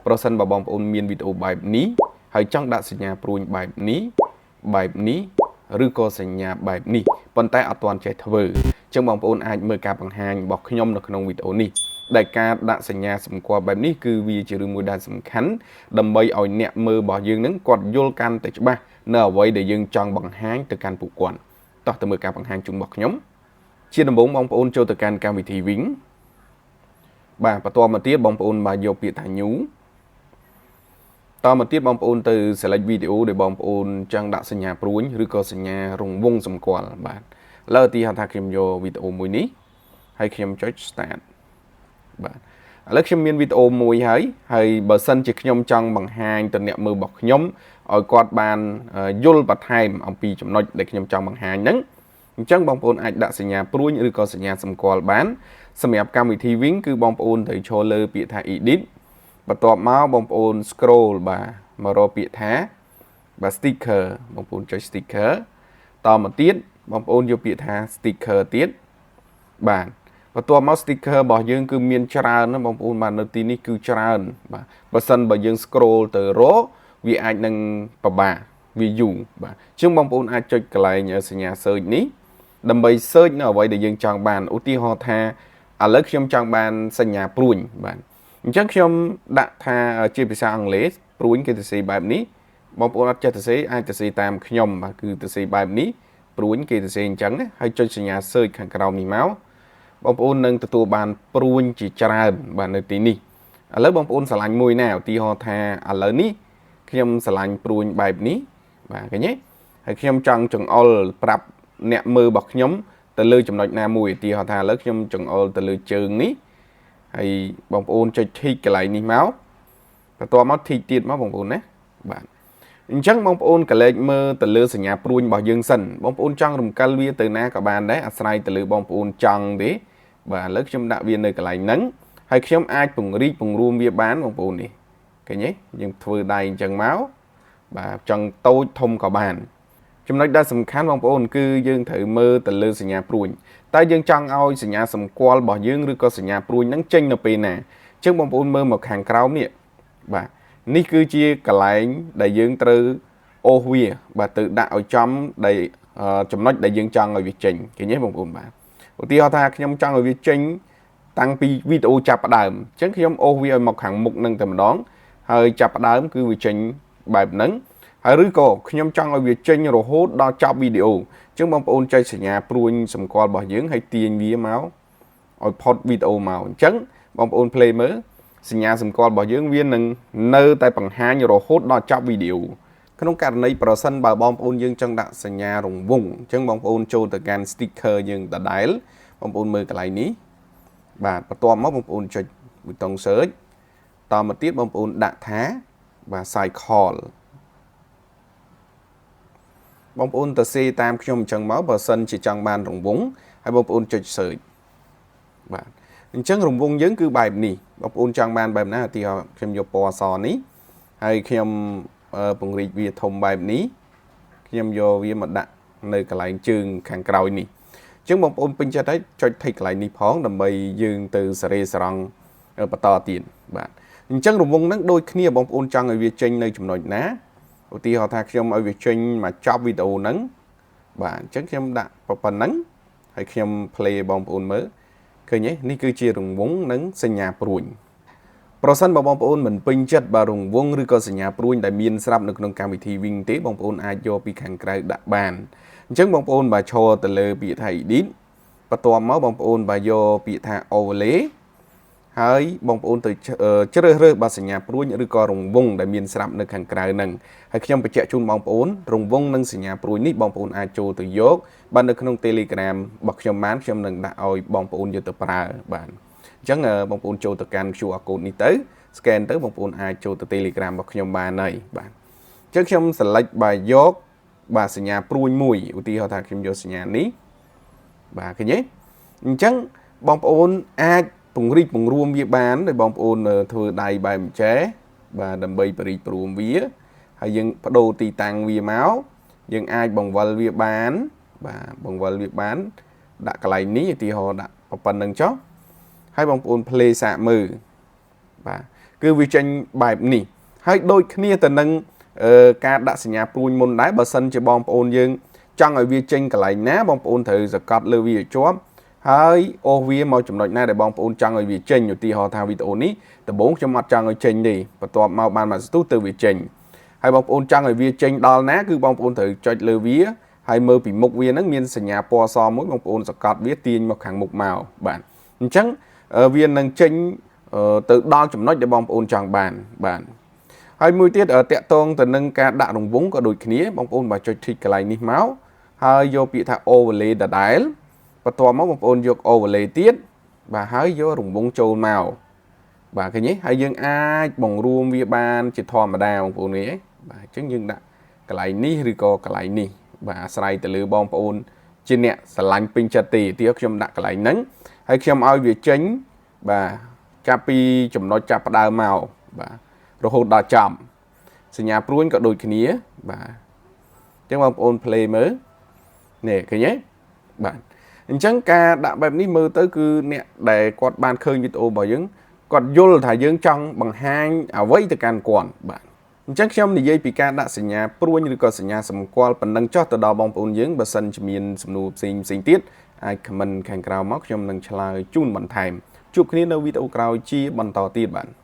ប្រសិនបើបងប្អូនមានវីដេអូបែបនេះហើយចង់ដាក់សញ្ញាព្រួញបែបនេះបែបនេះឬក៏សញ្ញាបែបនេះប៉ុន្តែអត់ទាន់ចេះធ្វើអញ្ចឹងបងប្អូនអាចមើលការបង្ហាញរបស់ខ្ញុំនៅក្នុងវីដេអូនេះដែលការដាក់សញ្ញាសម្គាល់បែបនេះគឺវាជារឿងមួយដែលសំខាន់ដើម្បីឲ្យអ្នកមើលរបស់យើងនឹងគាត់យល់កាន់តែច្បាស់នៅអ្វីដែលយើងចង់បង្ហាញទៅកាន់ពួកគាត់តោះទៅមើលការបង្ហាញជូនរបស់ខ្ញុំជាដំបូងបងប្អូនចូលទៅកាន់កម្មវិធី Wing បាទបន្ទាប់មកទៀតបងប្អូនបាទយកពាក្យថា new តមកទៀតបងប្អូនទៅ select video ដែលបងប្អូនចង់ដាក់សញ្ញាព្រួញឬក៏សញ្ញារង្វង់សម្គាល់បាទឥឡូវឧទាហរណ៍ថាខ្ញុំយកវីដេអូមួយនេះហើយខ្ញុំចុច start បាទឥឡូវខ្ញុំមានវីដេអូមួយហើយហើយបើសិនជាខ្ញុំចង់បង្ហាញទៅអ្នកមើលរបស់ខ្ញុំឲ្យគាត់បានយល់បន្ថែមអំពីចំណុចដែលខ្ញុំចង់បង្ហាញហ្នឹងអញ្ចឹងបងប្អូនអាចដាក់សញ្ញាព្រួញឬក៏សញ្ញាសម្គាល់បានសម្រាប់កម្មវិធីវិញគឺបងប្អូនត្រូវឈរលើពាក្យថា edit បន្ទាប់មកបងប្អូន scroll បាទមករកពាក្យថាបាទ sticker បងប្អូនចុច sticker តមកទៀតបងប្អូនយកពាក្យថា sticker ទៀតបាទបន្ទាប់មក sticker របស់យើងគឺមានច្រើនណាបងប្អូនបាទនៅទីនេះគឺច្រើនបាទបើសិនបើយើង scroll ទៅរកវាអាចនឹងពិបាកវាយូរបាទជាងបងប្អូនអាចចុចកន្លែងសញ្ញា search នេះដើម្បី search នៅអ្វីដែលយើងចង់បានឧទាហរណ៍ថាឥឡូវខ្ញុំចង់បានសញ្ញាព្រួញបាទអញ្ចឹងខ្ញុំដាក់ថាជាភាសាអង់គ្លេសព្រួញគេសរសេរបែបនេះបងប្អូនអត់ចេះសរសេរអាចសរសេរតាមខ្ញុំបាទគឺសរសេរបែបនេះព្រួញគេសរសេរអញ្ចឹងហើយចុចសញ្ញា search ខាងក្រោមនេះមកបងប្អូននឹងទទួលបានព្រួញជាច្រើនបាទនៅទីនេះឥឡូវបងប្អូនស្រឡាញ់មួយណាឧទាហរណ៍ថាឥឡូវនេះខ្ញុំស្រឡាញ់ព្រួញបែបនេះបាទឃើញទេហើយខ្ញុំចង់ចង្អុលប្រាប់អ្នកមើលរបស់ខ្ញុំទៅលើចំណុចណាមួយឧទាហរណ៍ថាឥឡូវខ្ញុំចង្អុលទៅលើជើងនេះហើយបងប្អូនចុច tick កន្លែងនេះមកបន្ទាប់មក tick ទៀតមកបងប្អូនណាបាទអញ្ចឹងបងប្អូនក្រឡេកមើលទៅលើសញ្ញាព្រួញរបស់យើងសិនបងប្អូនចង់រំកិលវាទៅណាក៏បានដែរអាស្រ័យទៅលើបងប្អូនចង់ទេបាទឥឡូវខ្ញុំដាក់វានៅកន្លែងហ្នឹងហើយខ្ញុំអាចពង្រីកពង្រួមវាបានបងប្អូននេះឃើញទេយើងធ្វើដៃអញ្ចឹងមកបាទចង់តូចធំក៏បានចំណុចដែលសំខាន់បងប្អូនគឺយើងត្រូវមើលទៅលើសញ្ញាព្រួញតើយើងចង់ឲ្យសញ្ញាសម្គាល់របស់យើងឬក៏សញ្ញាព្រួញហ្នឹងចេញនៅពេលណាអញ្ចឹងបងប្អូនមើលមកខាងក្រោមនេះបាទនេះគឺជាកន្លែងដែលយើងត្រូវអូសវាបាទទៅដាក់ឲ្យចំដែលចំណុចដែលយើងចង់ឲ្យវាចេញឃើញទេបងប្អូនបាទឧទាហរណ៍ថាខ្ញុំចង់ឲ្យវាចេញតាំងពីវីដេអូចាប់ផ្ដើមអញ្ចឹងខ្ញុំអូសវាឲ្យមកខាងមុខនឹងតែម្ដងហើយចាប់ផ្ដើមគឺវាចេញបែបហ្នឹងហើយឬក៏ខ្ញុំចង់ឲ្យវាចេញរហូតដល់ចប់វីដេអូអញ្ចឹងបងប្អូនចុចសញ្ញាព្រួញសម្គាល់របស់យើងហើយទាញវាមកឲ្យផុតវីដេអូមកអញ្ចឹងបងប្អូន play មើលសញ្ញាសម្គាល់របស់យើងវានឹងនៅតែបង្ហាញរហូតដល់ចប់វីដេអូក្នុងករណីប្រសិនបើបងប្អូនយើងចង់ដាក់សញ្ញារង្វង់អញ្ចឹងបងប្អូនចូលទៅកាន់ sticker យើងដដែលបងប្អូនមើលកន្លែងនេះបាទបន្ទាប់មកបងប្អូនចុចប៊ូតុង search តមកទៀតបងប្អូនដាក់ថាបាទ circle បងប្អូនទៅសេតាមខ្ញុំអញ្ចឹងមកបើសិនជាចង់បានរង្វង់ហើយបងប្អូនចុច search បាទអញ្ចឹងរង្វង់យើងគឺបែបនេះបងប្អូនចង់បានបែបណាឧទាហរណ៍ខ្ញុំយកពណ៌អសនេះហើយខ្ញុំពង្រីកវាធំបែបនេះខ្ញុំយកវាមកដាក់នៅកន្លែងជើងខាងក្រោយនេះអញ្ចឹងបងប្អូនពេញចិត្តហើយចុច tick កន្លែងនេះផងដើម្បីយើងទៅសេរីសរង់បន្តទៀតបាទអញ្ចឹងរង្វង់ហ្នឹងដូចគ្នាបងប្អូនចង់ឲ្យវាចេញនៅចំណុចណាឧទាហរណ៍ថាខ្ញុំឲ្យវាចេញមកចប់វីដេអូហ្នឹងបាទអញ្ចឹងខ្ញុំដាក់ប៉ុណ្ណឹងហើយខ្ញុំ play បងប្អូនមើលឃើញទេនេះគឺជារង្វង់និងសញ្ញាព្រួញប្រសិនបើបងប្អូនមិនពេញចិត្តបាទរង្វង់ឬក៏សញ្ញាព្រួញដែលមានស្រាប់នៅក្នុងកម្មវិធី Wing ទេបងប្អូនអាចយកពីខាងក្រៅដាក់បានអញ្ចឹងបងប្អូនបាទឈរទៅលើពាក្យថា edit បន្ទាប់មកបងប្អូនបាទយកពាក្យថា overlay ហើយបងប្អូនទៅជ្រើសរើសបាទសញ្ញាព្រួញឬក៏រង្វង់ដែលមានស្រាប់នៅខាងក្រៅហ្នឹងហើយខ្ញុំបញ្ជាក់ជូនបងប្អូនរង្វង់និងសញ្ញាព្រួញនេះបងប្អូនអាចចូលទៅយកបាទនៅក្នុង Telegram របស់ខ្ញុំបានខ្ញុំនឹងដាក់ឲ្យបងប្អូនយកទៅប្រើបាទអញ្ចឹងបងប្អូនចូលទៅកាន់ QR code នេះទៅ scan ទៅបងប្អូនអាចចូលទៅ Telegram របស់ខ្ញុំបានហើយបាទអញ្ចឹងខ្ញុំ select បាទយកបាទសញ្ញាព្រួញមួយឧទាហរណ៍ថាខ្ញុំយកសញ្ញានេះបាទឃើញទេអញ្ចឹងបងប្អូនអាចពង្រីកពង្រួមវាបានដោយបងប្អូនធ្វើដៃបែបអញ្ចេះបាទដើម្បីពង្រីកពង្រួមវាហើយយើងបដូរទីតាំងវាមកយើងអាចបង្វិលវាបានបាទបង្វិលវាបានដាក់កន្លែងនេះឧទាហរណ៍ដាក់ប៉ុណ្្នឹងចុះហើយបងប្អូន play សាកមើលបាទ គឺវាចេញបែបនេះហើយដូចគ្នាទៅនឹងការដាក់សញ្ញាព្រួញមុនដែរបើសិនជាបងប្អូនយើងចង់ឲ្យវាចេញកន្លែងណាបងប្អូនត្រូវសកត់លើវាឲ្យជាប់ហើយអូសវាមកចំណុចណាដែលបងប្អូនចង់ឲ្យវាចេញឧទាហរណ៍ថាវីដេអូនេះដំបូងខ្ញុំអត់ចង់ឲ្យចេញទេបន្ទាប់មកបានមួយស្ទុះទៅវាចេញហើយបងប្អូនចង់ឲ្យវាចេញដល់ណាគឺបងប្អូនត្រូវចុចលើវាហើយមើលពីមុខវាហ្នឹងមានសញ្ញាពណ៌សមួយបងប្អូនសកត់វាទាញមកខាងមុខមកបាទអញ្ចឹងវានឹងចេញទៅដល់ចំណុចដែលបងប្អូនចង់បានបាទហើយមួយទៀតតាក់ទងទៅនឹងការដាក់រង្វង់ក៏ដូចគ្នាបងប្អូនបើចុច tick កន្លែងនេះមកហើយយកពាក្យថា overlay ដដែលបន្ទាប់មកបងប្អូនយក overlay ទៀតបាទហើយយករង្វង់ចូលមកបាទឃើញទេហើយយើងអាចបង្រួមវាបានជាធម្មតាបងប្អូននេះបាទអញ្ចឹងយើងដាក់កន្លែងនេះឬក៏កន្លែងនេះបាទអាស្រ័យទៅលើបងប្អូនជាអ្នកស្រឡាញ់ពេញចិត្តទេទីខ្ញុំដាក់កន្លែងហ្នឹងហើយខ្ញុំឲ្យវាចេញបាទចាប់ពីចំណុចចាប់ផ្ដើមមកបាទរហូតដល់ចប់សញ្ញាព្រួញក៏ដូចគ្នាបាទអញ្ចឹងបងប្អូន play មើលនេះឃើញទេបាទអញ្ចឹងការដាក់បែបនេះមើលទៅគឺអ្នកដែលគាត់បានឃើញវីដេអូរបស់យើងគាត់យល់ថាយើងចង់បង្ហាញអ្វីទៅកាន់គាត់បាទអញ្ចឹងខ្ញុំនិយាយពីការដាក់សញ្ញាព្រួញឬក៏សញ្ញាសម្គាល់ប៉ុណ្ណឹងចុះទៅដល់បងប្អូនយើងបើសិនជាមានសំណួរផ្សេងផ្សេងទៀតអាច comment ខាងក្រោមមកខ្ញុំនឹងឆ្លើយជូនបន្ថែមជួបគ្នានៅវីដេអូក្រោយជាបន្តទៀតបាទ។